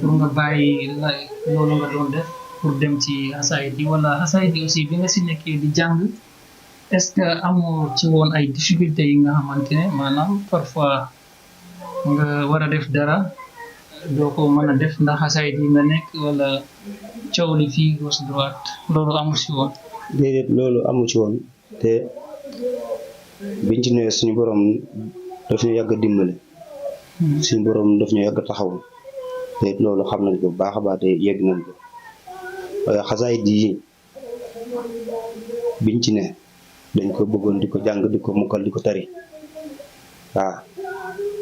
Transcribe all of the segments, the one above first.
pour nga bàyyi loolu nga doon def pour dem ci xasaayid yi wala xasaayid yi aussi bi nga si nekkee di jàng est-ce que amoo ci woon ay difficultés yi nga xamante ne maanaam parfois nga war a def dara doo ko mën a def ndax xasaayid yi nga nekk wala coow li fii gauche droite loolu amu si woon. déedéet loolu amu ci woon te biñ ci nee suñu borom daf ñu yàgg a dimbale suñu borom daf ñu yàgg a taxaw te loolu xam nañ ko bu baax a baax te yegg nañ ko waaye xasaayid yi biñ ci ne dañ ko bëggoon di ko jàng di ko mukkal di ko tari waaw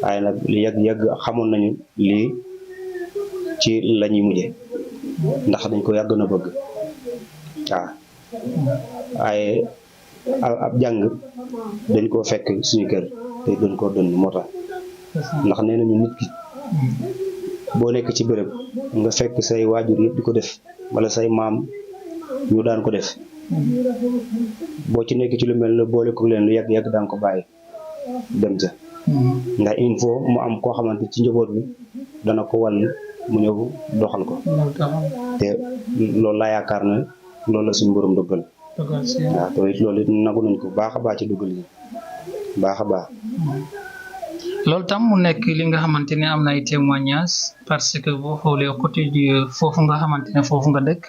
waaye nag li yàgg xamoon nañu lii ci la ñuy mujje ndax dañ ko yàgg na bëgg waaw waaye ab jàng dañ koo fekk suñu kër te dañ koo dënn moo tax ndax nee nañu nit ki boo nekk ci béréb nga fekk say waajur yëpp di ko def wala say maam ñu daan ko def boo ci nekk ci lu mel ne boole ko leen lu yàgg daan ko bàyyi dem ca ndax il faut mu am koo xamante ci njaboot bi dana ko wan mu ñëw doxal ko te loolu laa yaakaar ne loolu la suñu borom dëggal waaw te it loolu it nagu nañ ko baax a baax ci dëggal yi baax a baax loolu tam mu nekk li nga xamante ne am na ay témoignages parce que boo xoolee côté foofu nga xamante ne foofu nga dëkk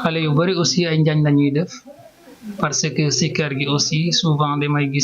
xale yu bari aussi ay njaañ la ñuy def parce que si kër gi aussi souvent damay gis